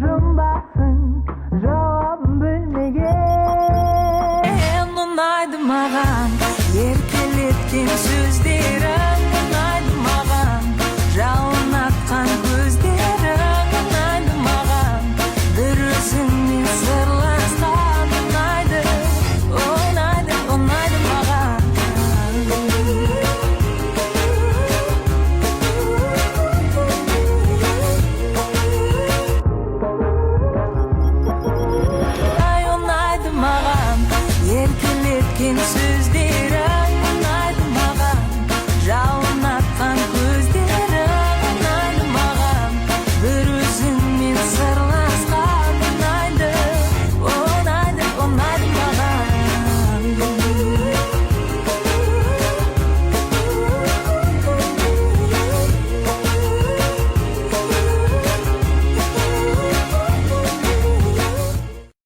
Жұмбақсың, жауабын білмеген. Ұнайды маған еркелеткен сөздерің, ұнайды маған жалын атқан көздерің, ұнайды маған бір өзіңмен сырласқан. Ұнайды, ұнайды, ұнайды маған. Ай, ұнайды маған еркелеткен сөздерің.